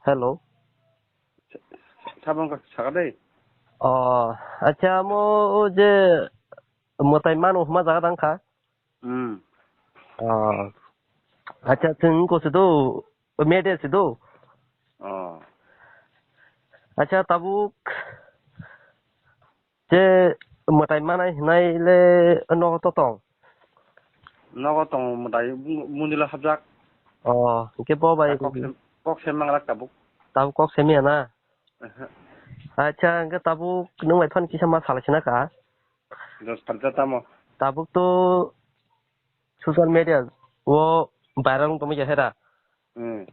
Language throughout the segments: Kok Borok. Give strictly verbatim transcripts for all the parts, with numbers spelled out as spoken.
Hello. Sabang ka saka dei. Oh, acha, mo o je mwtai mano huma jaga dang kha. Hmm. Oh. Acha, chwng ko se do, media se do. Oh. Acha, tabuk je mwtai manai hinai le nogo to tong. Nogo tong mwtai mundila hapjak. Oh, hingke bo bai. Kok sem, kok sem manglak tabuk. Tabuk kok sem ya na? Aha. Acha, hingke tabuk nwng bai phan kisa ma salai sina ka? Dos parja tamo. Tabuk to social media o viral wng tongmani hera. Hmm.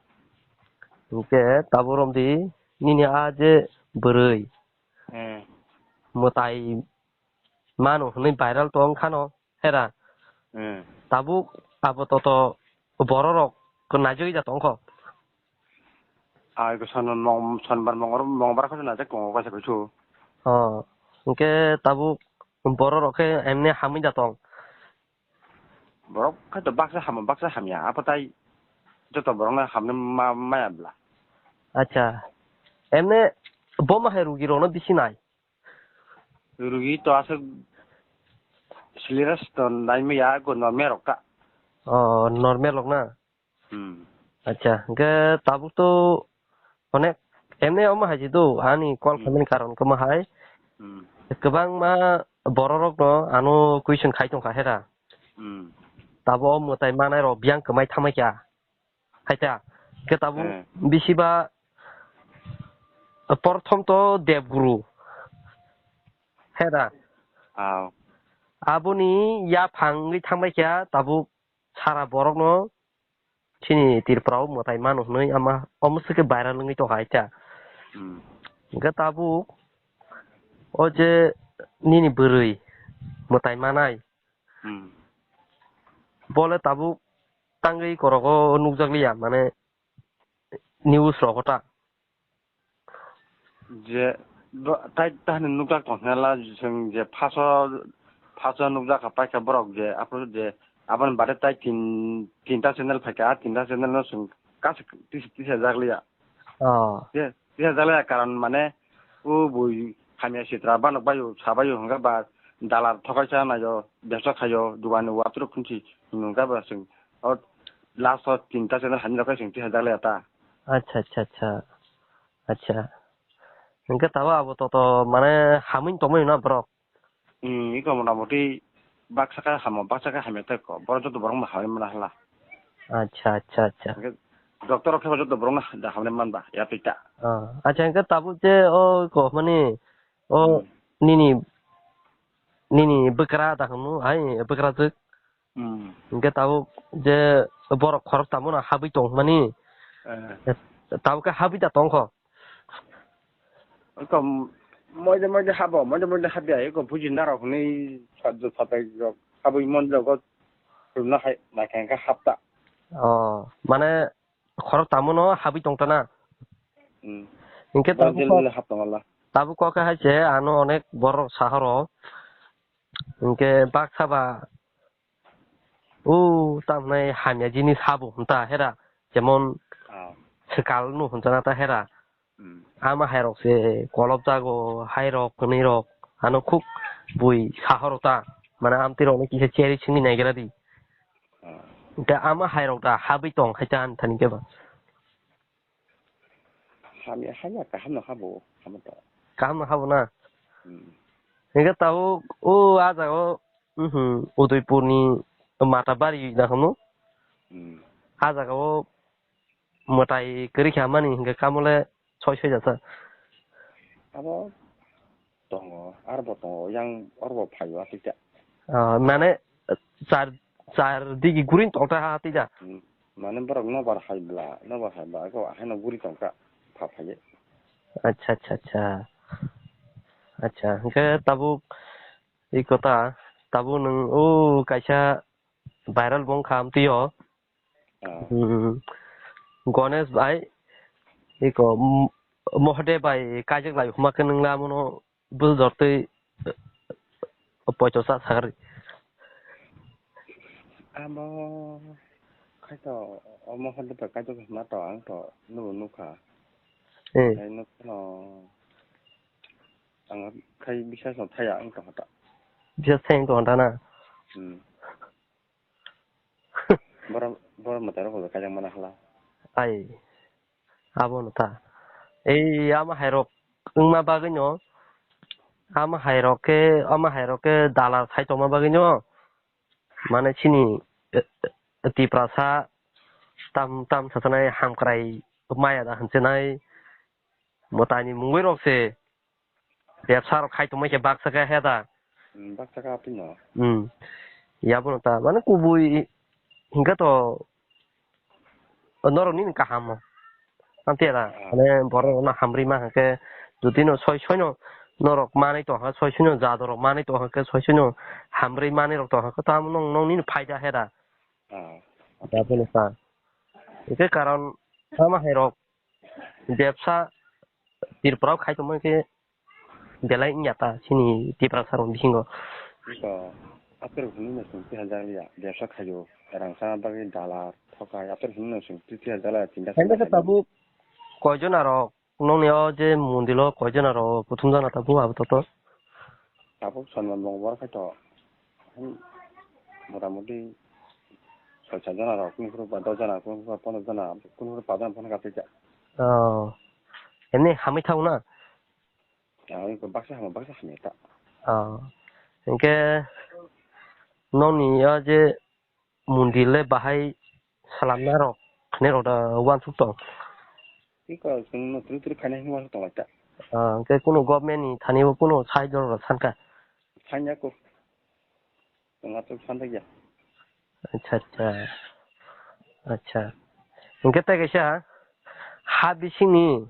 Hingke tabuk romdi nini a je bwrwi. Hmm. Mwtai mano hwnwi viral tong khano hera. Hmm. Tabuk abo toto bororok ko naijagwi da tongkho. Ai ko son mong-, sonbar mongor-, mongbar kho naijak tongo kaisa kaisu. Oh, hingke tabuk bororok khe emni hamwi da tong. Borok khe to baksa hamo, baksa hamya. Apatai joto borokno hamna ma-, maya bla. Acha. Emne bo ma hai rugi rokno bisi nai? Rugi to aswk serious to nai maya, go normal rok ta. Oh, normal rok na? Hmm. Acha, hingke tabuk to onek emne omo hai si do, ani call Hmm. khaimani karon khe omo hai. Hmm. Kwbangma bororokno ano question khai tongkha hera. Hmm. Tabo o mwtai manai rok biyang kwmai thamai kha. Hai ta, khe tabuk Hmm. bisiba porthom to Debguru hera. Aw. Aboni yaphang wngwi thamai kha tabuk sara borokno chini Tripura o mwtai mano hwnwi ama omo swkhe viral wngwi tongkha acha. Hmm. Hwnkhe tabuk o je nini bwrwi mwtai manai, Hmm. bole tabuk tangwi korogo nukjakliya, mane news rogo ta. Je, bo, tai, tahni nukjak tong hwnla, chwng je phaso, phaso nukjak kha paikha borok je, aphuru je, aboni baade tai tin, tinta channel phaikha, a tinta channel no chwng kaisa tisa, tisa jakliya. Oh. Tisa, tisa jakliya karon mane, o bui hamya sitra banok baio, sa baio hwnkha ba dalar thokaisa naio, bebsa khaio, dugani watro khunchi hwnkha ba chwng, o last o tinta channel hamya khe chwng tisa jakliya ta. Acha, acha, acha. Acha. Hingke tabo abo toto mane hamwi tongmani na borok? Hmm, iko mota moti baksa khe hamo, baksa khe hamya tei ko. Borok joto borok no hamya mana hala. Acha, acha, acha. Hingke doctor rok khe joto borok no da hamya man ba, ya tei ta. Ah, acha, hingke tabuk je o ko mani o Hmm. nini, nini bwkra da hwnmung, hai bwkra jwk. Hmm. Hingke tabuk je borok khorok tamo no habwi tong mani. Eh. Tabuk khe habwi da tongkho. Eko moide moide habo, moide moide habya, eko buji narok hwnwi sajjo satai rok habwi mon jago rwna hai naikha hingkhe hapta. Oh, mane khorok tamo no habwi tongtana? Hmm. Hingkhe tabuk kok, tabuk kok hai se ano onek borok sahoro. Hingkhe baksa ba o tamnai hamya jinis habo hwnta hera, jemon Ah. Swkal no hwnjana ta hera. Hmm. Ama hairok se kolop jago, hairok, kwnwi rok, ano khuk bui sahoro ta, mane amtwi rok no kisa cheri simi naigra di. Ah. Da ama hairok da habwi tong khai ta ani thani khe ba. Hamya, hamya, kaham no habo, hamo to. Kaham no habo na? Hmm. Hingke tabuk o, o ah jaga o, mhm, Udaipur ni Matabari na hwno? Hmm. Ah jaga o mwtai kwrwi kha mani hingke kamole soi soi jasa. Abo tongo, arbo tongo, yang orbo phaio aswk ta. Ah, mane, char, char digi guring tongta ha tida. Hmm. Mane borok nobar hai bla, nobar hai bla, ko haino guri tongka, pha phaiye. Acha, acha, acha. Acha, hingke tabuk, i kota, tabuk nwng o kaisa viral bongkha amtwi o. Ah. Hmm. Ganesh bai, iko, M-, Mohadev bai kaijak lai huma khe nwng lamono bwswk jortwi, eh, poito sa sagri. Amo khaito o Mohadev bai kaijak hima to ang to nubo nukha. Eh. Khaino phano ang khai bisas no thaya ang tongkha ta. Bisas thaya ang tongkha ta na? Hmm. Borok, borok mwtai rok bo kaijakmani hwla. Ai, abono ta. Ei, ama hai rok wngma bagwi no, ama hai rok khe, ama hai rok khe dalal sai tongma bagwi no, mane chini, eh, eh, Tiprasa tam, tam sasanai hamkrai maya da hinsinai mwtaini mungwi rok se bebsa rok khai tongmai khe baksa khe he da. Hmm, baksa khe aphi no. Hmm. Yabono ta, mane kubui hinkhe to norok nini kaham. Amtwi da, ah, mane borok no hamri ma hinkhe jodi no soi soi no norok manwi tongkha, soi soi no jadorok manwi tongkha, soi soi no hamri manwi rok tongkha, tamo nong, nong nini phaida he da. Ah. Yabono ta. Hinkhe karon tamo hai rok bebsa Tripura o khai tongma khe belai wngya ta chini Tiprasa rok bisingo. Iko, aphuru hwnwi no chwng twi hajar ya, bebsa khaio, rang sana bagwi dala thokai, aphuru hwnwi no chwng twi twi hajar ya, chinta. Hende khe tabuk koijon aro nongni o je mondilo koijon aro kuthum jana tabuk abo toto? Tabuk sanma bong bor khai to. Hmm, motamoti soi sat jona rok, kunu kunu ba dos jona, kunu kunu ba pondro jona, kunu kunu ba pach jona phano kapri ja. Oh, emni hamwi thao na? Ah, iko baksa hama, baksa hamya ta. Oh, hinkhe nongni o je mondir le bahai salamna rok khnai rok da uansuk tong. Iko chwng no tru tru khaina himma tong lai ta. Ah, hinkhe kunu government ni thani bo kunu side rok sanka. Sanya ko. Chwng aswk sanjakya. Acha, acha. Acha. Hinkhe tei kaisa ha bisingni,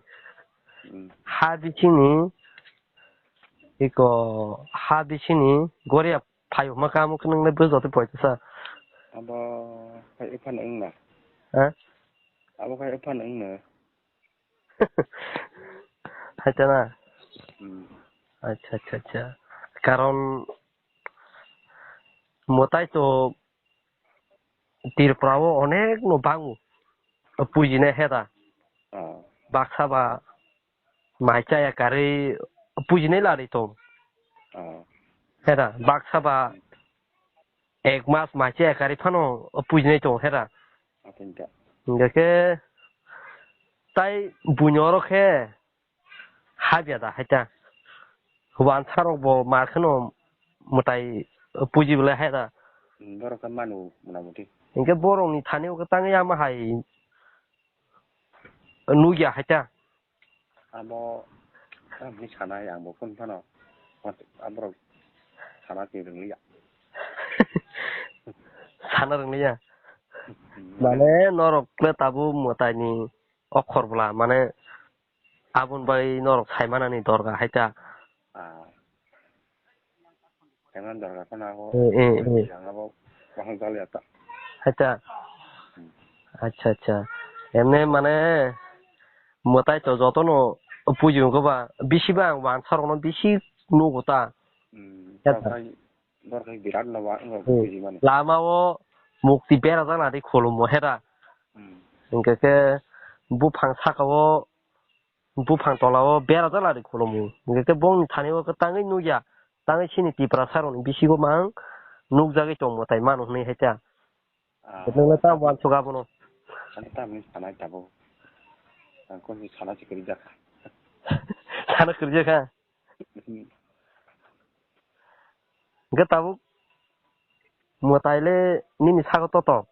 hmm, ha bisingni iko ha bisingni goria phai hwnma kamo khe nwngle bwswk twi poito sa. Abo khai ephano wngna. Ha? Abo khai ephano wngna. Haitana? Hmm. Acha, acha, acha. Karon mwtai to Tripura o onek no bango. Pujine heda. Ah. Baksa ba mai chaya karwi pujinai lari tong. Ah. Heda, baksa ba ek mas mai chaya karwi phano pujinai tong heda. Atinta. Hingke tai buino oro khe habya da haita. Wansa rok bo mar kheno mwtai puji belai haida. Hmm, borok khe manu mona muti. Hingke borok ni thani o khe tangwi ama hai nukya haita. Amo, tamni sana yang bo kun phano. Aborok sana twi rwngliya. Sana rwngliya? Hmm. Mane norok le tabuk mwtai ni okhor bwla, mane aboni bagwi norok sai manani dorga hai ta. Ah. Kaiman dorga phano abo. Eh, eh, eh. Yang abo bahang jali ata. Hai ta. Hmm. Acha, acha. Emne mane mwtai to jotono puji wngkha ba, bisi ba ang wansa rokno bisi nugo ta. Hmm. Hai ta. Dorkha, dorkha birat no ba, no, hmm, puji mani. Lama o mukti berajak nadi khulumo hera. Hmm. Hingke khe buphang saka o buphang tola o berajak nadi khulumo. Hingke khe bongni thani o khe tangwi nukya. Tangwi chini Tiprasa rokni bisingo mang nukjagwi tongmo tai mano hwnwi hai ta. Ah. Nwng le tamo uansuk abono? Ani tamni sanai tabuk. Ang kok ni sana se kwrwi jakha. Sana kwrwi jakha? Hmm. Hingke tabuk mwtai le nini sago toto?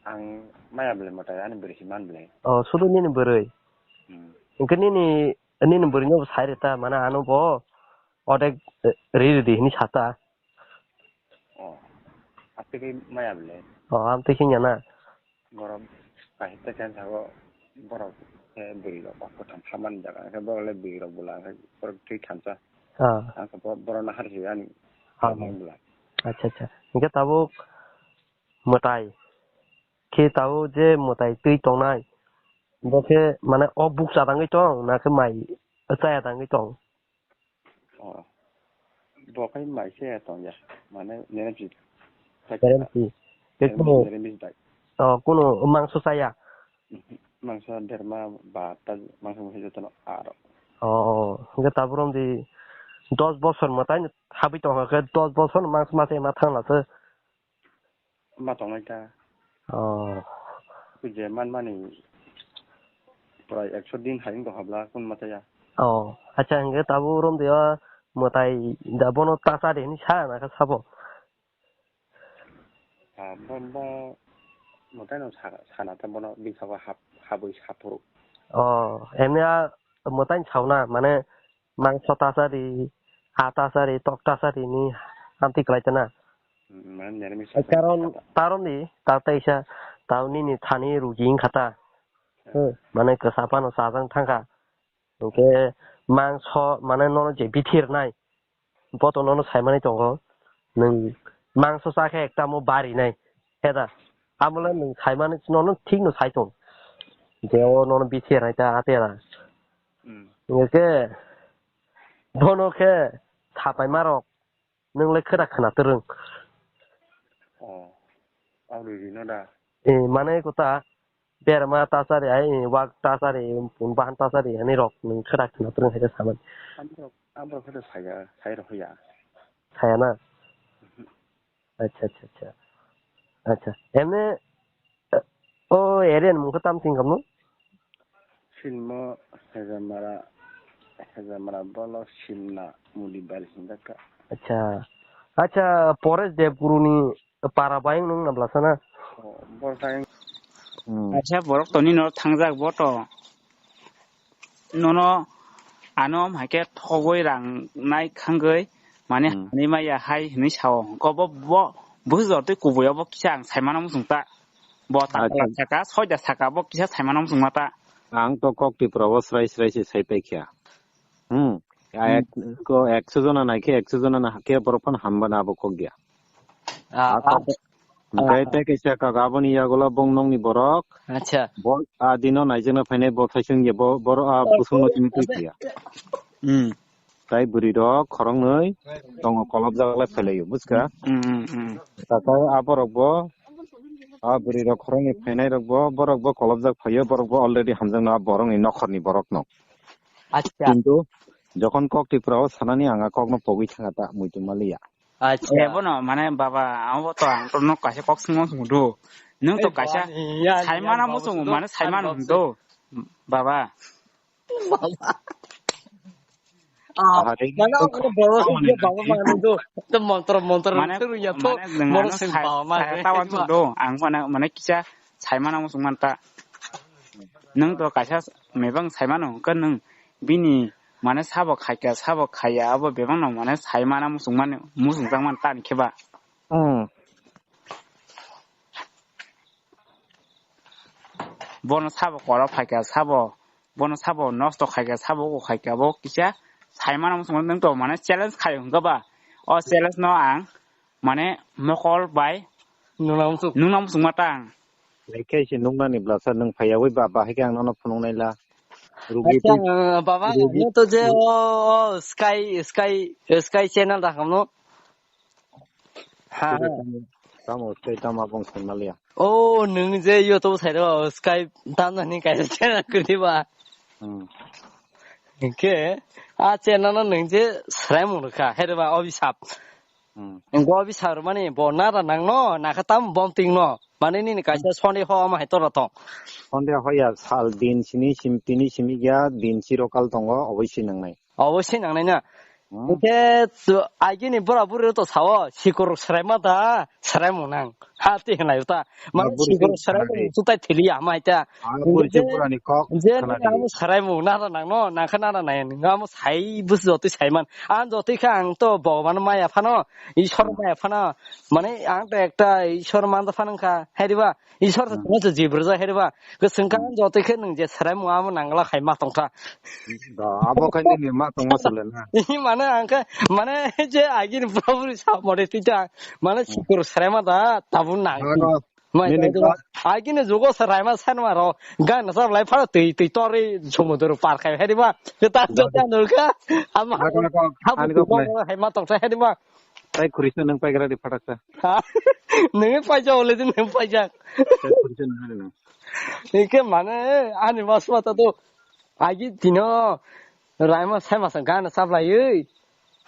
Ang maya bwlai mwtai ani bwrwi se man bwlai. Oh, sudu nini bwrwi? Hmm. Hingke nini, nini bwrwi no sai rita, mane ano bo odek, eh, ri ridi hini sata. Oh, amtwi khe maya bwlai. Oh, amtwi khe ya na? Borok kahisa khe sago borok khe bwrwi rok ba kwthang samani jaga khe borok le bwrwi rok bwla khe borok twi thansa. Ah. Ang khe bo-, borok no hari se ani. Ah. Tongmani bwla. Acha, acha. Hingke tabuk mwtai khe tabuk je mwtai twi tongnai bo khe mane o bukcha tangwi tong na khe mai chaya tangwi tong? Oh. Bo khai mai se tong ya. Mane neremsi. Neremsi. Tei neremsi, kuno, neremsi bai. Oh, kuno mangso chaya. Mhm. Mangsa derma ba ta mangsa mangsa jotono aro. Oh, hingke tabuk romdi dos bosor mwtai habwi tongkha khe dos bosor mangsa masa ma thangla se. Ma tongnai ta. Oh. Kuje manmani prai ekso din hai wngtong habla kun ma taya. Oh, acha hingke tabuk romdi o mwtai da bono tasa de hinwi sa na kha sabo. Ah, bo, bo, mwtai no sa, sana ta bono bini saka hap, habwi saphuru. Oh, emni a mwtai ni sauna, mane mangso tasari, ha tasari, tok tasari ni amtwi kwlai ta na. Hmm, mane nirmis. Karon, karon ni, ta teisa, ta nini thani rugi wngkha ta. Hmm. Hmm, mane kwsa phano chajang thangkha. Hingke mangso, mane nono je bithir nai, boto nono saimani tongo, nwng mangso chakhe ekta mo barinai, heda, amole nwng saimani nono thik no sai tong, je o nono bithir nai ta atera. Hmm. Hingke bono khe sapaima rok, nwng le khera khna twrwng. Oh, ang rwi rino da. Eh, mane kota berma tasari ai, wak tasari, pun bahan tasari, ani rok nwng khera khna twrwng hai samani. Amrok, amrok khe saya, saya rok ya. Saya na? Mhm. Acha, acha, acha. Acha. Emne, eh, o area ni mungkha tam sing kamu? Silmo Hezamara, Hezamara bolo Simna Mulibari hinjak kha. Acha. Acha, Paresh Debguru ni para bayang nung na blasana? Oh, bor kayang. Hmm. Acha, borok toni no thangjak boto. Nono ano hai khe thogwi rang nai khangwi mane Hmm. hani maya hai hinwi sao. Ko bo, bo, bo jotoi kubui obo kisa ang saimano muchung ta. Bo ta Acha. Saka, soida saka, bo kisa saimano muchung ma ta. Ang to kok Tripura o srai srai se sai pai kha. Hmm. Hmm. Ek, ko ekso jona nai khe, ekso jona na khe borok phano hamba na abo kok dia. Ah, ah, ah, kok. Ah, hingke ah. Tei kaisa kok aboni yagulo bong nongni borok. Acha. Bo, a dino naijakna phainai bo thaisung ye bo, boro, a busung no tini twi phiya. Hmm. Tai bwrwi rok khoroknwi tongo kolobjak lai phailaio, buchka? Hmm, hmm, hmm. Takai a borok bo, a bwrwi rok khoroknwi phainai rok bo, borok bo kolobjak phaio, borok bo already hamjakno a borokni nokhorni borokno. Acha. Kintu jokhon kok Tripura o sanani ang a kokno pogwi thanga ta muitu maliya. Acha. Eh, bono, mane, baba, amo to ang to nok kaisa kok swngo swngo do. Nwng to kaisa saimana muchungo, mane, saimana hwn do, baba. Baba. Ah, mane, ang to baba mane do. To montro, montro, mane, thuru ya to, mane, nwng moro ano sing sai-, baba mane. Sai tawan sung do. Ang mane, mane, kisa saimana muchung man ta. Nwng to kaisa mebang saimano hwnkhe nwng bini mane sabo khaikha, sabo khaiya, abo bebakno mane saimana muchungmani, muchungjak man ta ni khe ba. Hmm. Bono sabo kolo phaikha, sabo, bono sabo nosto khaikha, sabo uko khaikha, bo kisa saimana muchungma nwng to mane challenge khaio hwnkhe ba. O challenge no ang mane mokol bai nungna muchung. Nungna muchungma ta ang. Lekhe se nungnani blasa nwng phaiya wi ba, ba hai khe ang nono phunuknai la. Rugi Acha, twi, uh, baba, rugi no to je, twi. O, o, Sky, Sky, Sky channel da kamno. Ha, ha. Tamo, tamo Sky tamo abong sanmaliya. O, nwng je yo to sai ro, Sky tam nani kai channel kri ba. Hmm. Ke, a channel no nwng je srai mung kha, he ba, obisap. Hmm. Go bi sar mani bo nara nang no, na kha tam bom ting no. Mane nini kaisa Sunday ho ama hai tora tong. Sunday ho ya sal din sini sim tini simi ya din siro kal tongo, oboi si nang nai. Oboi si nang nai na. Hmm. Ke tu, agini bora buri to sao, sikur srai ma da, srai mo nang. Ha ti nai ta. Mane buri sikur srai mo tu tai thili ama ta. Ah, buri je, bura ni kok je khana di. Amo srai mo nara nang no, na kha nara nai. Amo sai bus jotoi sai man. Ang jotoi kha ang to Bhogoban maya phano, Ishwar maya phano. Mane ang to ekta Ishwar manda phano kha. Hai riba, Ishwar to Hmm. Tino to jibra ja hai riba. Ke sengkha Hmm. Ang jotoi khe nung je srai mo amo nangla khai ma tong kha. Da, abo khai ni ma tong ma sule na. Mane ang kha, mane je agini bura buri sa mode tita. Mane Hmm. Sikur srai ma da, tabu nang. Ano, Mai nini dai dai. Ka- Ai kini jugo se raima san ma ro. Gan sa lai phara twi twi tori somudro par khai hai ba. Ke ta jo ta nul ka. Ama. Ako, ako, ha bu ani tu ko ko play. Hai ma tok hai ba. Tai khuri se nwng paigra di phatak sa. Ha? Nwng paijak, ole din nwng paijak. Tai khuri se nwng hari nwng. Hingke mane ani masma ta do. Agi tino raima sai masa gana sablai oi.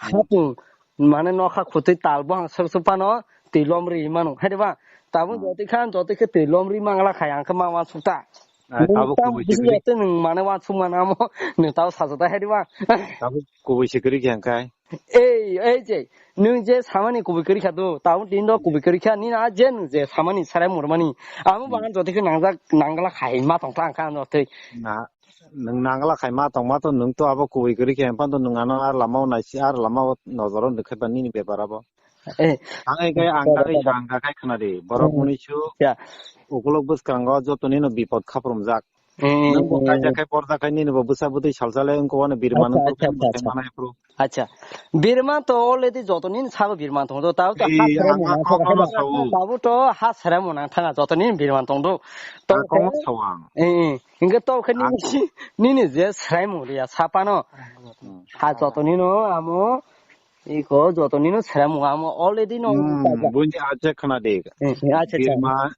Hapung mane nokha khutui tal bo hang sab sab pano twi lomri mano. Hai de ba? Tabuk Hmm. jotoi khan, jotoi khe twi lomri mangla khai ang khe ma wansuk ta. Ai, Nwng tabuk tamo kubui bisi sikri. Jotoi nwng mane wansuk mana amo nwng tamo sajata hai de ba? Tabuk kubui sikri khe ang khai. Ei, ei je, nwng je samani kubui kwrwi kha do, tabuk tini do kubui kwrwi kha, nini a je nwng je samani sarai murmani, amo Hmm. bahan jotoi khe nangjak, nangla khai ma tong ta ang kha ano twi. Na, nwng nangla khai ma tong ma to, nwng to abo kubui kwrwi khe, empan to nwng ano ar lama o naisi, ar lama o nojoro nwng khe ba nini bepar abo. Eh. Ang ai kai ang kai ang kai khna di, borok Hmm. muni su Ya. ukulok bwskango joto nino bipod khaprum jak. Hmm. Nwng bo kaijak khai porjak khai nini bo bwsa bwtwi salsa le wngkha wano birman Acha, wngkha acha, acha, acha. Manai phuru. Acha. Birman to already joto nini sabo birman tong do, tao to Ei, ha sere ang mona ang thanga, kok no sao. Babu to ha sere mona thanga joto nini birman tong do. To Ang kok no khe, sao ang. Eh, eh. Hingke to khe nini, Ah. nini je srai muriya sapano. Hmm. Ha joto nino amo, iko joto nino sere mo amo already no. Hmm, kaijak. Bunji acha khna de. Eh, eh, acha, acha. Birman,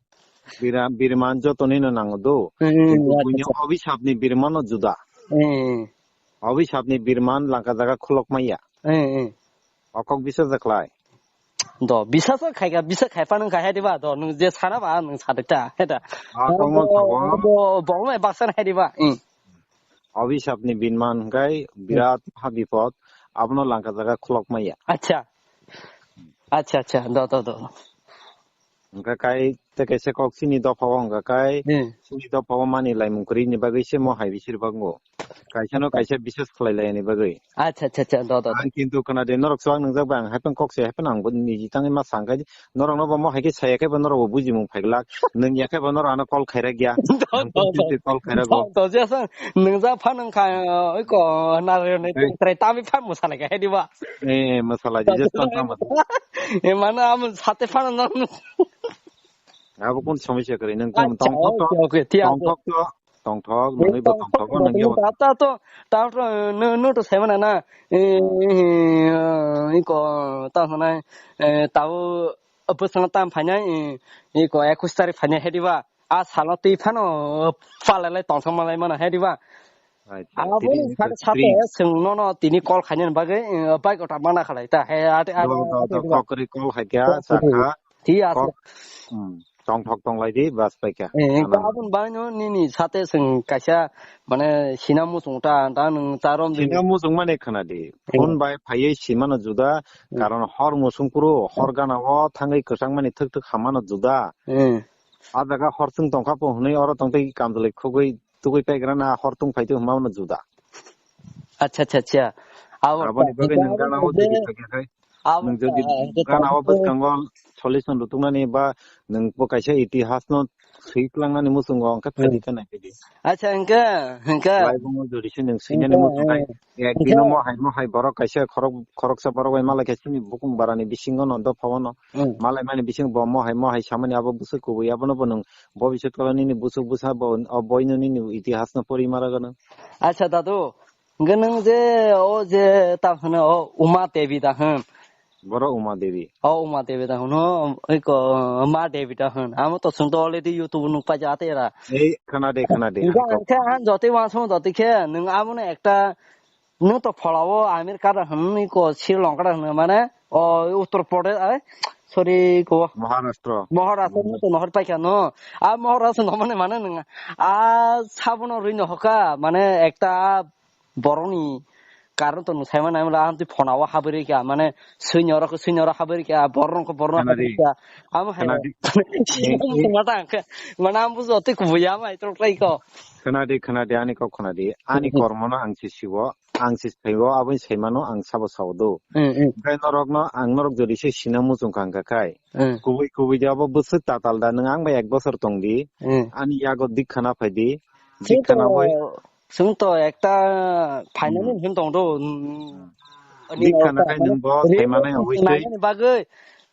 bira-, birman joto nino nango do. Hmm, Kintu acha, buini acha. Obisapni birmano juda. Eh, eh. Obisapni birman langka jaga khulok maya. Eh, eh. O kok bisa jakhlai. Do, bisa sa khai ga, bisa khai pa nang khai hai diba, do, nung je sana ba, nung sa dekta, heta. Ah, tongmo Do, tongmo. Do, bong mai baksan hai diba, hmm. Obisapni birman hingkai birat ha bipod, abono langka jaga khulok maya. Acha. Acha, acha, do, do, do. Hingka kai te kaisa kok chini dopha o hingka kai, Hmm. Chini dopha o mani laimung kwrwi ni bagwi se mo hai bisir bango. Kaisa no kaisa bises khlai lai ni bagwi. Acha, acha, acha, do, do, do. Ang kintu khna de norok swk nwngjak ba ang haipang kok se haipang ang bo niji tangwi ma sang kai norok no bo mo hai khe saya khe bo norok bo bujimung phai glak. Nwng ya khe bo norok ano call khaira gya. Do, Ang do, do. Kintu call khaira go. Do, do, je sa nwngjak pha nang kha, oi ko na re ne Ei. Trai tami pha mo sa lai kha hai di ba. Eh, masala je je tang tang. E mano amo sate phano no. Abo kun somosya kwrwi nung kun Acha, tongthok to, okay, okay, thik ase. Tongthok to, tongthok, nungwi bo tongthok, tongthok, nungya bo. Ta to, ta to, no, no to sai mana na. E, e, e, iko, ta sana, e, tau, bwswng tam phainai, e, iko, ekus tarik phainai hai diba. A salo twi phano, phalai lai tongthok malai mana hai diba. Acha, Abo tini ni sate, sate, tini. Chwng nono tini call khainani bagwi, eh, bike o ta mana khalai ta. He, ate, ate, Do, do, do, ate, kok kwrwi call hai kya, kok kwrwi. Sakha. Thik ase. Kok, hmm, tongthok tonglai di, bas pai kha. Eh, Ano. Aboni bagwi no nini sate chwng kaisa, mane, sina muchung ta, ta nwng ta rom di. Sina muchung mane khna di. Eh. Phone bai phaiwi simano juda, Hmm. Karon hor muchung phuru, hor gana o thangwi kwchang mani thwk thwk hamano juda. Hmm. A jaga hor chwng tongkha po hwnwi oro tongtwi kamjwlwi khugwi tugwi paigrana hor tung phai twi hwnma no juda. Acha, acha, acha. Abo Aboni bagwi nwng gana o jodi sakya khai. Abo nwng jodi ta, ta, gana o ta, bwskango solution rutuknani ba nwng bo kaisa itihas no swi tlangnani muchungo hwnkhe Hmm. phaidi khe nai phaidi. Acha, hwnkhe, hwnkhe. Lai bongo jodi se nwng swinani Hwnkhe, muchung khai. Eh, Ek hwnkhe dino mo hai mo hai borok kaisa khorok, khoroksa borok bai malai khe chini bukung barani bisingo no dopha o no. Hmm. Malai mani bising bo mo hai mo hai samani abo bwswk kubui abono bo nwng Bobiswt kalo nini bwswk bwsa bo, o boino nini itihas no pori mara gano. Acha dadu, hwnkhe nwng je, o je, ta hwno, o Uma Devi da hwn. Boro Uma Devi. O Uma Devi da hwn, o, iko, Ma Devi da hwn. Amo to chwng to already YouTube nuk paja ate ra. Ei, khana de, khana de, Hwnkhe ang kok. Ang khe ang jotoi wansong jotoi khe, nwng abono ekta Nwng to phola o America da hwn, iko Sri Lanka da hwn, mane, o, Uttar Pradesh, ai, sorry, ko. Maharashtra. Maharashtra no to nohor paikha, no. A Maharashtra no mane, mane nwng, a sabono rwi no hoka, mane, ekta boroni karon to nwng sai mane, amla, amtwi phona o habri kha, mane, swinyoro, swinyoro habri kha, borno ko borno Kanadi. Habri kha. Amo hai. Kanadi. Sino mo mata kha, mane, ambu jotoi kubuya mai to try ko. Khwnadi, khwnadi, ani kok khwnadi. Ani Hmm. Kormono ang se siwo, ang se saiwo, aboni saimano ang sabo sao do. Hmm, hmm. Omohai norokno, ang norok jodi se sina muchung kha hwnkha khai. Hmm. Kubui, kubui de abo bwswk tatal da, nwng ang bai ek bosor tong di. Hmm. Ani yago dik khana phai di. Dik khana bai. Chwng to ekta phainani Hmm. Hin tong do. Hmm. Ani dik khana khai nwng bo re-, saimanai re-, obviously. Nainani bagwi,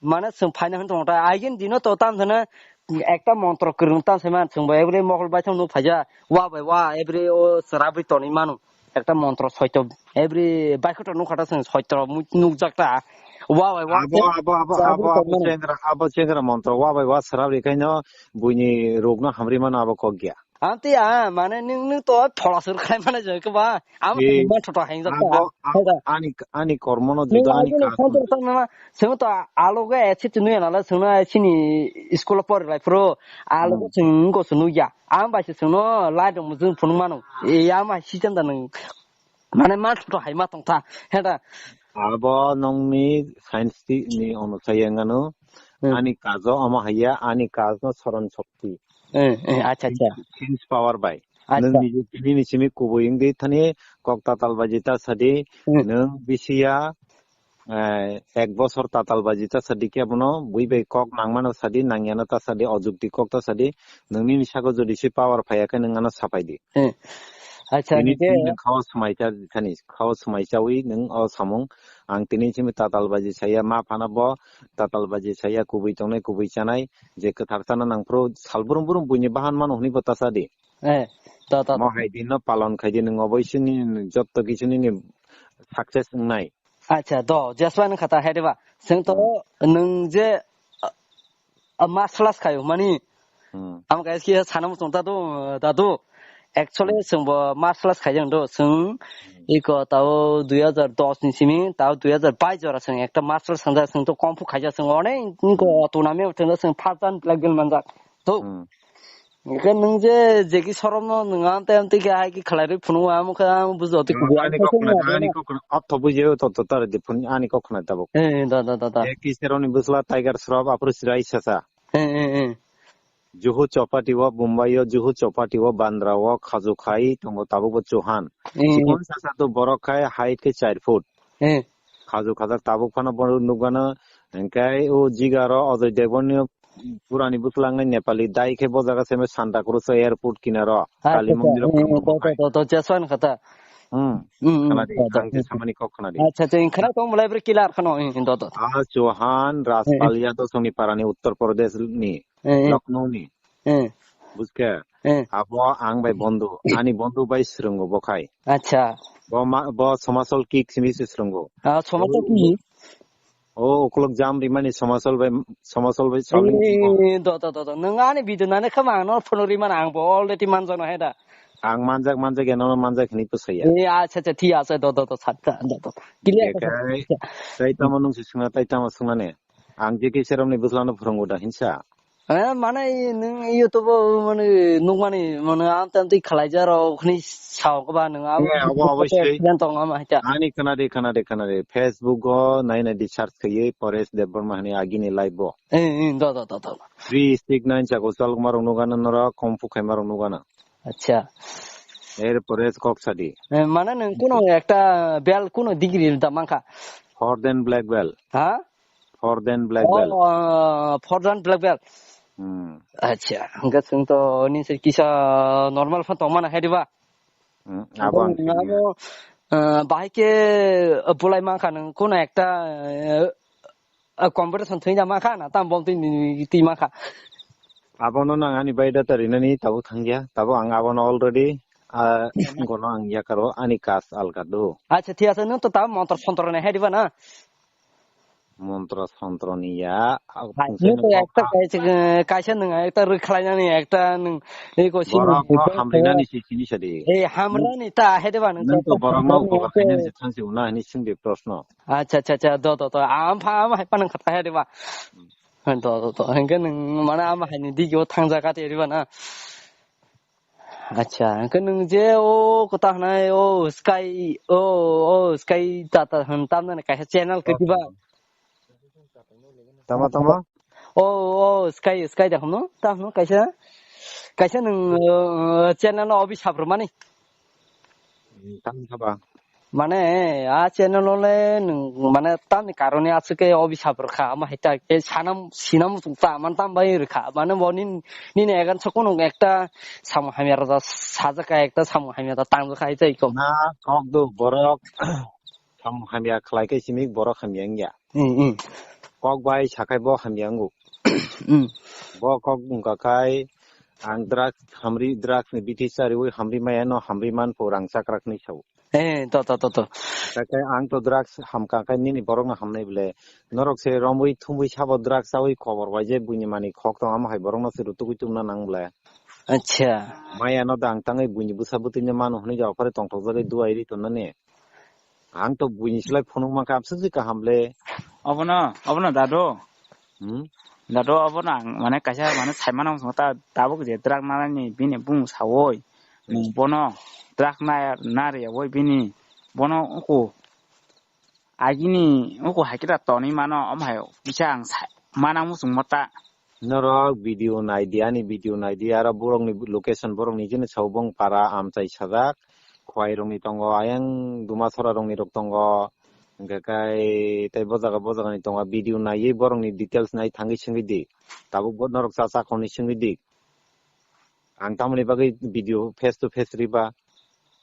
mane chwng phaina hin tong ta. Aigin dino to tam thana ekta montro kwrwng ta se man chwng bai, every mokol bai thang nuk phaija, wa bai wa, every o chwrabwi tonwi manu. Ekta montro soito, every bai khe to nuk kha ta chwng soito mu-, nukjak ta. Wa bai wa. Abo, abo, abo, Sa abo, abo, abo, mano. Chengra, abo chengra montro. Wa bai wa srab ri kaino buini rokno hamri mano abo kok ya. Anti a, mane nwng, nwng to thola sur khai mane jai khe ba. Am Eh, ma thoto hain jak abo, ta. Ani, ani kormo no juda ani ka. Sengto to alogo echi tunu ya nala sengno echi ni school por lai pro. Alogo sengko sunu ya. Am bai se sengno lai dong mujung phunung mano. E ya ma si chen da nwng. Mane ma thoto hai ma tong ta. He da. Abo nongni science ti ni ono sayangano. Hmm. Ani kajo omo haiya, ani kajno soron shokti. Eh, eh, acha, acha. Sense power bai. Acha. Nwng niji tini ni simi kubui wngdi thani kok tatal baji ta sadi, hmm, nwng bisiya, eh, ek bosor tatal baji ta sadi khe abono bui bai kok nangmano sadi, nangyano ta sadi, ojukti kok ta sadi, nwng nini saka jodi se power phaiya khe nwng ano sapai di. Eh. Acha, tini hingke tini nwng khao swmai cha thani, khao swmai chawi nwng o samung. Ang tini simi tatal baji saya, ma phano bo tatal baji saya, kubui tongnai, kubui chanai, je kwthar chana nang phuru sal brum brum buini bahan mano hwnwi bo ta cha di. Eh, ta, ta, ta. Mo hai din no palon khai di, nwng obo isini jotto kisu nini success wngnai. Acha, do, jeswan kha ta hai de ba. Chwng to, hmm, nwng je, a, a, martial arts khayo, mani, hmm, am guys ki sana mo chwng ta do, ta do. Actually, hmm, chwng bo martial arts khai jang do, chwng, hmm, iko tao dui hajar dos ni simi, tao dui hajar bais jora chwng ekta martial arts sangjak, chwng to kung fu khaijak, chwng onek, iko, hmm, tournament chwng, chwng first dan black belt manjak. To. Hmm. Hingke nwng je, je ki soromno nwng amtwi amtwi khe hai khe khlai rwi phunuk, amo khe ang bujo twi kubui ani kok khna, ani kok khna, atho buji o to, to tar de phun ani kok khna tabuk. Eh, eh, da, da, da, da. Je ki seroni bwsla Tiger Shroff aphuru sirai sasa. Eh, eh, eh. Juhu Chowpatty o, Mumbai o, Juhu Chowpatty o, Bandra o, Khaju Khai tongo tabuk bo Chauhan. Eh, eh. Chikon sasa to borok khai height khe char foot. Eh. Khaju khajak tabuk phano bono nukgano, hingke o jigaro Ajay Devgn ni purani bwswlangnai Nepali dai khe bo jaga se Santa Cruz airport kinaro, ah, Kali acha, mondir o, eh, phano to, to, khai. To, to, jeswan kha ta. Hmm. Hmm, hmm, khna di, to, to, ang je hmm, samani kok khna di. Acha, acha, khna tong belai bri kila khno, hmm, to, to. Ah, Chauhan, eh, eh, Rajpal Yadav songni parani Uttar Pradesh ni, eh, eh, Lucknow ni. Eh. Buske? Eh. Abo ang bai bondhu, ani bondhu bai swrwngo bo khai. Acha. Bo ma, bo somasol kick simi se swrwngo. Ah, somasol kick? O, ukulok jam rimani somasol bai, somasol bai sound. Eh, do, do, do, do. Nwng ani video nani khama ang no phone rimani ang bo already manjak no hai da. Ang manjak, manjak ya, no manjak hini pusaya. Eh, acha, acha, thik ase, do, do, do, sat, do, do. Clear. Ekai, tai tamo nung si sungna, tai tamo sungna ne. Ang je ke serom ni bwsla no phwrwngo da hinsa. Eh, mane i nwng YouTube o mane nukmani mane amtwi amtwi khlaijarok hwnwi sao ba nwng abo. Eh, abo obosoi. Friend tong ama hacha. Ani khna di, khna di, khna di. Facebook o nai nai di search khaiwi Paresh Debbarma hwnwi agini live bo. Eh, eh, do, do, do, do. Three six nine chako chalok marok nukana norok, kung fu khai marok nukana. Acha. Er pore kok sadi. Eh, mane nwng kuno ekta belt kuno degree da mankha? Fourth dan black belt. Ha? Fourth dan black belt. Oh, uh, fourth dan black belt. Hmm. Acha, hwnkhe chwng to nini se kisa normal phan tongmana hai diba? Hmm, abo ang abo, uh, bahai khe, uh, bulai mankha nwng kuno ekta, uh, uh, competition thwina mankha na tam bom twi, twi mankha. Abono nang ani bai data rinani tabuk thangya, tabuk ang abono already, uh, gono ang yakaro ani kas alka do. Acha, thik ase, nwng to tabuk montro sontro nai hai diba na? Montro sontro ni ya, ah, hai, pungsa nwng to no ekta kaisa, kaisa nwng ekta rwkhlainani ekta nwng ei ko sini borok no hamrinani si sini sadi. Eh, hamrani ta hai diba nwng to borok no kok khainani si thansi una hani singdi proshno. Acha, acha, acha, do, do, do. Am pha, am hai panang khat hai diba. Do, do, do. Hingke nwng mane am hai ni digi o thangja ka te diba na. Acha, hingke nwng je o kota hanai o Sky, o, o Sky tata han tam na kaisa channel ke diba. Tama, tama. O, o Sky, Sky da hano, ta hano kaisa, kaisa nwng, uh, channel no obi sabrumani. Tang thaba. Mane, a channel ole nwng, mane, tamni karone aswk khe obi sabrwkha, ama hai ta khe sanam, sinam ta, man tam bai rwkha. Mane, bo nin, nini egan sa kuno ekta samung hamya rwda sajak kha, ekta samung hamya da tangjak kha, hai ta iko. Na, kok do, borok samung hamya khlai khe simi borok hamya wngya. Hmm, hmm. Kok bai sakhai bo hamya wngo. Hmm. Bo kok wngkha khai, Ang drugs hamri, drugs ni bithi chariwi hamri maya no hamri man pho rang chakrak ni sao. Eh, to, to, to, to. Kakai ang to drugs hamka kai nini borok no hamnai bele. Norok se romwi thumwi sabo drugs chawi kobor bai je buini mani khok tong amo hai borok no se rutugwi tumna nang bele. Acha. Maya no dang tangwi buini bwsa bwtwi no mano hwnwi jao phare tongthok jagwi duai ri tonnani. Ang to buini slai phunuk mankha amswk kaham le. Obono, obono dadu. Hmm? Dadu obono ang mane kaisa mane saimano ta tabuk je drug nanani bini bung sawoi. Hmm. Bono drug na nariya woi bini bono uku agini uku hakira toni mano om hai kisa ang sai mana musung mota. Norok video naidi, ani video naidi, aro borokni location borokni jini sao bong para amchai sajak, khwai rokni tongo, ayang duma sora rokni rok tongo, hwnkhe kai tei bo jaga bo jagani tongo, video naiwi borokni details nai thangwi swngwi di, tabuk bo norok cha cha khoni swngwi di, ang tamoni bagwi video face to face riba.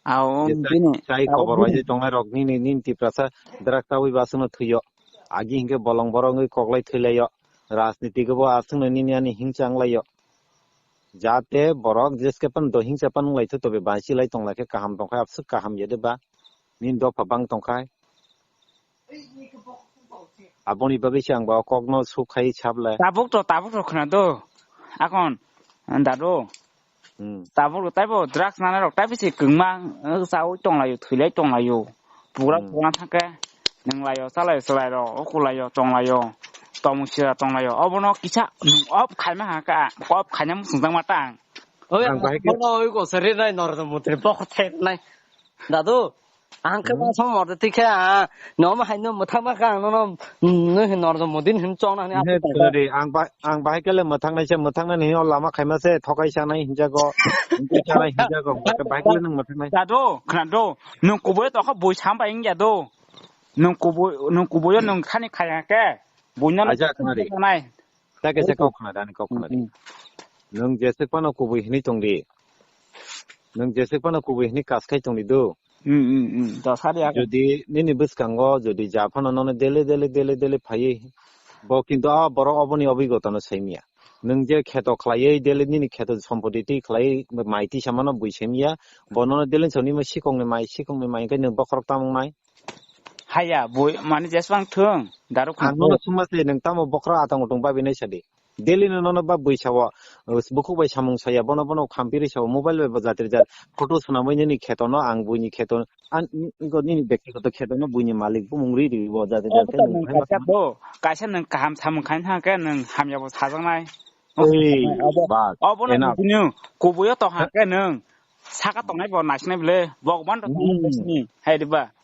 Ao, je chai, bini, chai tabuk khobor bai bini. Je tongnai rok nini, nini Tiprasa drug chawi ba aswkno thwiyo. Agi hinkhe bolong borok wngwi koklai thwilaio. Rajniti khe bo aswkno nini ani hingcha wnglaio. Jate borok jeske pan do hingcha pan wnglaitho tobe bansi lai tonglaikhe kaham tongkha abswk kaham yade ba. Nini dopha bang tongkhai. Aboni bagwi se ang ba o kokno suk khai sable. Tabuk to, tabuk to khna do. Akon, dadu. Hmm. Tabuk to taibo drugs nana rok taibo se kwngma, eh, chawi tonglaio, thwilai tonglaio. Pugra Hmm. pugra thangkhe, nwnglaio, chalaio, chwlairok, okulaio, tonglaio, tomung sira tonglaio. Obono kisa, nwng off khaima haka, off khaina muchungjak ma tang. Oi, ang bahai khe bono oi ko sari nai nor do mutri pokot thai nai. Dadu, ang khe Hmm. ma somor de tikhe, ah, no ma hai no mwthangma kha ang no, no, no hin nor do mudin hin chong na hin He, apot tongkha. Sorry, ang ba-, ang bahai kele mwthangnai se, mwthangnani hin o lama khaima se, thokai sanai hinjago, hinjai sanai hinjago, bahai kele nwng mwthangnai. Dadu, khna do, nwng kubui to kha bui sam bai wngya do. Nwng kubui, nwng kubui o nwng thani khaya khe, bui no Aja, khna di. Nai. Ta khe se kok khna di, ani kok khna di. Hmm, hmm. Nwng jeswk phano kubui hinwi tong di. Nwng jeswk phano kubui hinwi kas khai tong di do. Hmm, hmm, hmm. To sadi ako. Jodi nini bwskango jodi ja phano nono dele, dele, dele, dele phaiwi, bo kintu a borok oboni obigotano saimya. Nwng je kheto khlaiwi dele nini kheto sompoti twi khlaiwi mai twi samano bui saimya, bo nono dele soni ma sikongni mai, sikongni mai hwnkhe nwng bokhorok tamung nai. Haya, bui, mani jeswng thung, daru khang. Ang nono thung. Suma se nwng tamo bokhorok atang utung babinai sadi. Daily no nono ba bui sao, uh, bukhuk bai samung saya, bono bono khampiri sao, mobile bai bo jatri jat, photo swnamwi nini kheto no, ang buini kheto, an, nini bektigoto kheto no buini malik bumung ri ri bo jatri jat. Obo khe to nwng nwng kaisa khaima bo, kaisa nwng kaham samung khaina thang khe nwng hamya bo sajaknai. Ei, obo, bas, obo no enough. Buini kubuyo tong ha khe nwng saka tongnai bo naisnai bwle, Bhagwan to tongnai Hmm. Naisnai, hai diba?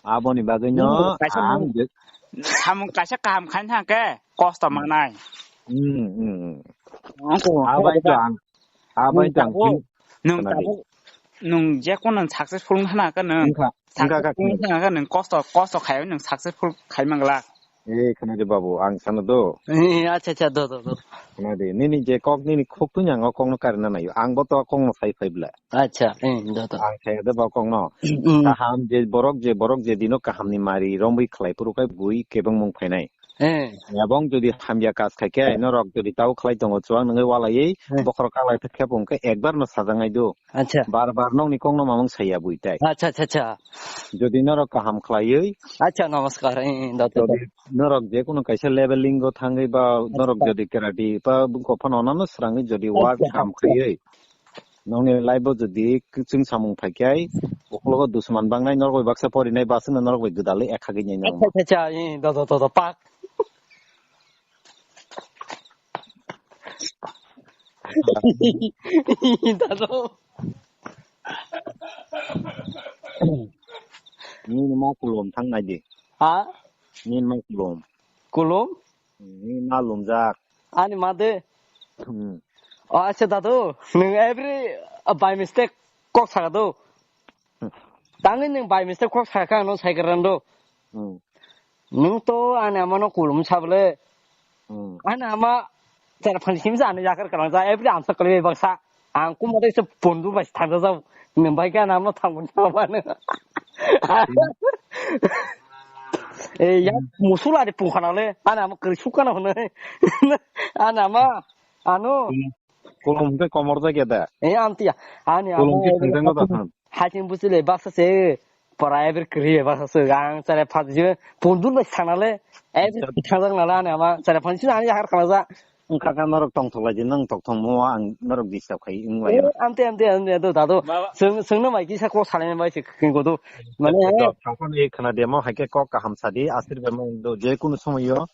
Aboni bagwi no nwng kaisa ang nwng je samung kaisa kaham khaina thang khe kosto manai. Hmm, hmm, hmm. Ongko, Abai to ang, abai nwng to ang tabuk, nwng khna di. Tabuk, nwng je kono successful wngkha na khe nwng wngkha, wngkha, successful wngkha, wngkha na khe nwng kosto, kosto khaiwi nwng successful khai mangla. Eh, khna di babu, ang sana do. Eh, acha, acha, do, do, do. Khna di, nini je kok, nini khuk twi ang o kok no karina naio. Ang bo to kok no sai phai bla. Acha, eh, do, do. Ang sai de ba kok no. Hmm. Kaham je borok, je borok je dino kaham ni mari romwi khlai phuru khe bui kebeng mung phainai. Eh. Ebong jodi hamya kas khai khe, norok jodi tau khlai tongo, chuang nungwi walaiwi, eh, bokhorok kaklai khe phung khe ekbar no sajaknai do. Acha. Bar bar nokni kok no mamung saya bui tai. Acha, acha, acha. Jodi norok kaham khlaiwi, acha, namaskar, eh, eh, do, do, do. Jodi norok je kono kaisa leveling o thangwi ba norok, acha, jodi karate ba bwkha phano nano swrangwi jodi, acha, work, acha, ham khaiwi, nokni life o jodi kwchwng samung phai khe, ukologo dusman bangnai, norok bai baksa porinai, baswkno norok bai gwdalwi ekha gwi nai nang. Acha, acha, acha, eh, do, do, do, do, pak. Dado. Nini ma kulum thang nai di. Ha? Nini ma kulum. Kulum? Nini ma lumjak. Ani ma de. Hmm. O, acha dado. Nwng every, uh, by mistake kok saka do. Hmm. Tangwi nwng by mistake kok saka ano sai kwrwng do. Hmm. Nwng to ani amano kulum sa bwle. Hmm. Ani ama chera phani sim sa ani jakar kalang sa every amsa kwlai baksa. Ang kuma dai se pondu bai thang sa nwng bai ka ani ama thang bun sa ba ne. Hmm. Eh, ya, hmm, musula de pung khana le. Ani ama kwrwi suk kana hone. Ani ama ano. Hmm. Kolom hwnkhe komor jaga da. Eh, amtiya. Ani Kolom amo khe thangjakno da thang. Haiting buchile baksa se pora ever kri baksa se ang chare phat je pundur bai sanale ever thangjaknala ani ama chare phan sin ani har khana ja. Wngkha kha norok tongthok lai di, nwng tokthok mo ang norok disturb khai wng lai. Eh, amte, amte, amte, do, dado. Baba. Swng, swngno mai kisa kok salai bai se khingo do. Mane, do, thangphano e khna de mo, hai khe kok kaham sadi, asir bai mo do, je kunu somoyo,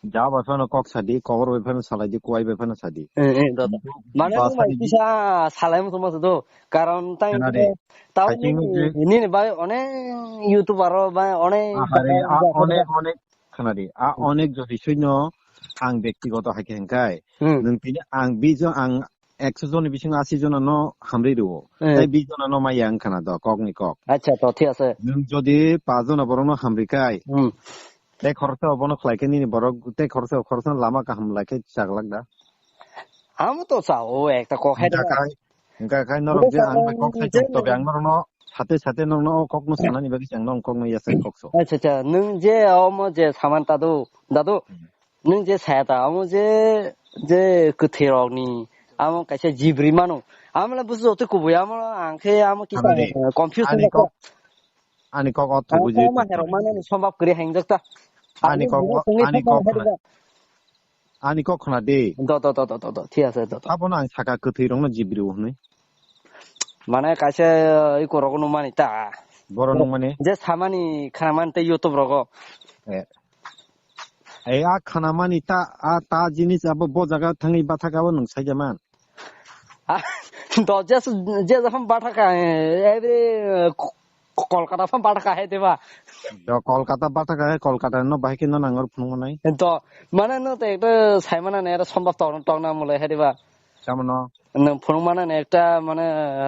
ja bai phano kok sadi, kobor bai phano salai di, kuai bai phano sadi. Eh, eh, do, do. Mane, ba nwng mai sadi. Kisa salai mo do, karon tang khna de. Tao hai khe nini, je nini bai onek YouTuber ro bai onek. Ah, hari, ah, onek, onek khna di, ah, onek jodi suino ang bektigoto hai khe hwnkhai. Hmm. Nwng tini ang bijo ang ekso joni bisingo asi jona no hamri rwo. Eh. Tai bish jona no maya wngkha na do, kok ni kok. Acha, to thik ase. Nwng jodi pash jona borok no hamri kai, hmm, tei khoroksa bono khlai khe nini borok, tei khoroksa, khoroksa lama kaham lai khe chaglak da. Amo to cha, o ekta kok hai da. Wngkha khai, wngkha khai norok je ang bai kok sai tong, tobe ang norok no sate sate norok no o kok no sanani bagwi chang no kok no yasai kok so. Acha, acha, nwng je omo je saman ta do, dado. Hmm. Nwng je saya ta, amo je, je kwthwi rokni, amo kaisa jibri mano. Amo le busu joto kubui, amo ang khe amo kisa, ano de, eh, confuse ani wngkha. Kok, ani kok o thubu je. Ang khe ma herok mano ni sombab kwrwi hai wngjak ta. Ani kok, ani kok khna, ani kok khna de. Do, do, do, do, do, do, thik ase, do, do. Abono ang saka kwthwi rokno jibri o hwnwi. Mane kaisa, eh, iko rogo nung mani ta. Boro nung mani? Je samani khana mani tei YouTube rogo. Eh. Ei, a khana mani ta, a ta jinis abo bo jaga thangwi bathak abo nwng saija man. Ah, do je, je jakham bathaka, eh, every, eh, Ko-, Kolkata phano bathaka hai diba? Do Kolkata bathaka hai, Kolkata no bahai khe no nangor phunuk manai. Do, mane no te ekta saimana ne era sombab tong, tong na mole hai diba? Samano? Nwng phunukmani ekta mane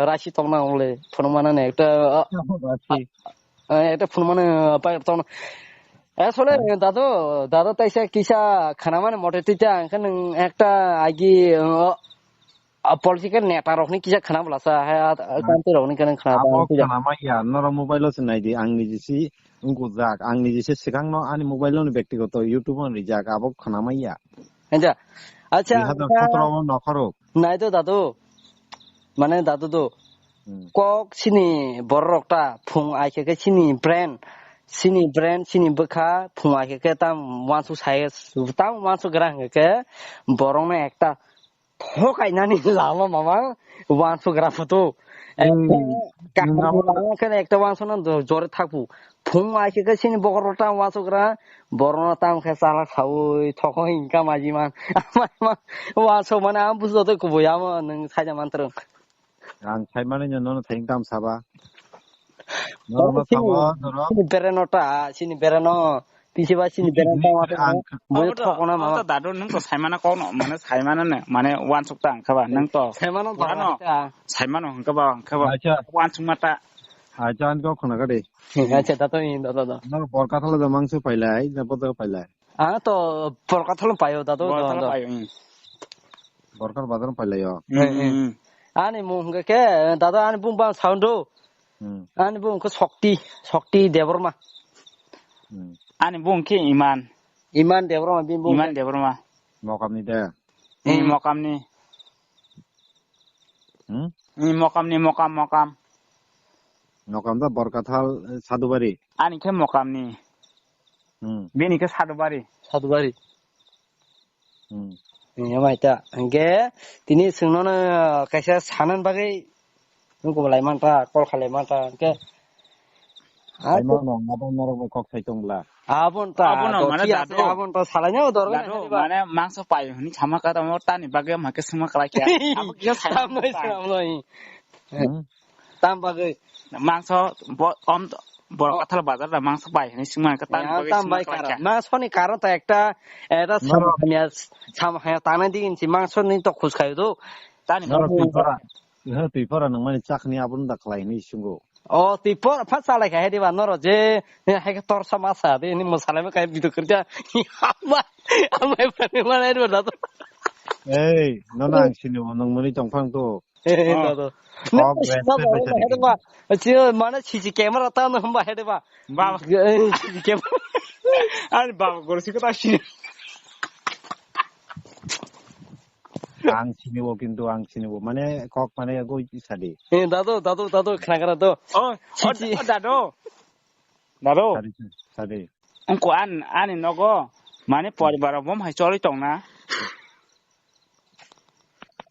rashi tongna wngli, phunukmani ekta, ah, rashi. Ah, ekta phunukmani, ah, pai tongna. Asole, hai. Dado, dado taisa kisa khanamani mote tita, hwnkhe nwng ekta agi, ah, ah, political neta rokni kisa khana bwlasa, hai, ah, ah, kanti rokni kisa khana bwlasa. Abo khanama ya, norok mobile o se naidi, ang niji si wngkujak, ang niji se swkangno ani mobile o ni bektigoto YouTube o rijak, abo khanama ya. Hanja. Acha, dui hazar sotoro o nokhorok. Nai do dadu. Mane dadu do. Hmm. Kok sini borok ta phung ai khe khe sini brand. Sini brand, sini bwkha phung ai khe khe tam wansuk sai, tam wansuk gra hwnkhe khe borok no ekta thokainani lama mama wansuk gra photo. Hmm. Ekta kaham lama khe ekta wansuk no jor-, jore thakphu. Phung ai khe khe sini bokhorok tam wansuk gra. Borokno tamo khe chalak saui thokno hingka maji man. Ama, ama, uansuk mane ang bujo tei kubui amo nwng saida mantrwng. Ang sai manwi no nono thayung tam saba. Norokno sabo, norok. Sini bereno ta, sini bereno. Pisi ba sini bereno ta. Ang bujo thokno mama. Dadu nwng to saimana kokno, mane saimana ne, mane uansuk ta ang khaba, nwng to. Saimano purano. Saimano hingka ba, hingka ba. Acha. Uansuk mata. Acha, ang kok khna kade. Acha, tato in, tato, tato. Norok Borkathalo da mangso pailai, na bodo pailai. Ah, to Borkathalo paio, tato, Borkathalo paio, hmm. Borkar bazar pailai o. Hmm, hmm, hmm. Ani mung hwnkhe khe, tato ani bung bang sound o. Hmm. Ani bung khe Shokti, Shokti Debbarma. Hmm. Ani bung khe Iman. Iman Debbarma, bini bung. Iman Debbarma. Mokamni de. Hmm, hmm. Mokamni. Hmm? Ni Mokamni, Mokam, Mokam. Mokam da Borkathal, eh, Sadubari. Ani khe Mokamni. Hmm. Bini khe Sadubari. Sadubari. Hmm. Ni amai ta. Hingke tini sengno no kaisa sanan bagwi nungko lai manta, kol khalai manta. Hingke Ai, no, no, abo norok bai kok sai tong bla. Abon ta, abono to mane thiya dadu. Abon to salai nyaw dor. Dadu, mane mangso pai hwnwi sama ka tamo tani bagwi ma khe sima kala kya. Abo kisa sai. Tamoi samloi. Hmm? Tam bagwi. Mangso bo-, om, Borkathal bazar da mangso pai hwnwi sima ka tani bagwi tam sima bai kala kya. Mangso ni karon ta ekta, eta sam hamya, sam hamya tana digin si mangso ni to khus khayo do. Tani bagwi. Twi pora. Twi pora nang mani chakni abon da khlai hwnwi sungo. O, twi por, pha salai kha, hai diba, noro je, hai khe torsa ma sa de, ni mwsalai ma kha, video kwrwkha. Ama, ama, ama, hai diba, dato. Ei, no, no, ang sini mo, nang mani tong phang to. Eh, eh, dato. Nang sima ba, hai diba, chi, mana C C camera ta no hamba, hai diba. Ba. Eh, C C camera. Ani baba, goro si kota si. Ang sinibo kintu ang sinibo. Mane kok mane goi sadi. Eh, dado, dado, dado, khnagra do. Oh, oh, Chichi. Oh, dado. Dado. Sadi, sadi. Ungko an, ani nogo, mane poribar bom hai choli tongna.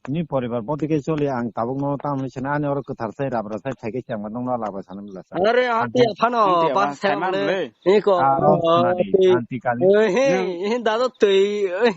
Ni poribar botike choli ang tabuk no tamni sene ani oro kwthar sai rabra sai thaike changma nongno laba sanam lasa. Are, aunty, aphano, aunty, bas aphano, sai mang le. Iko, ah, oh, oh, aunty, aunty. Aunty kali. Eh, he, he, dado tei, eh.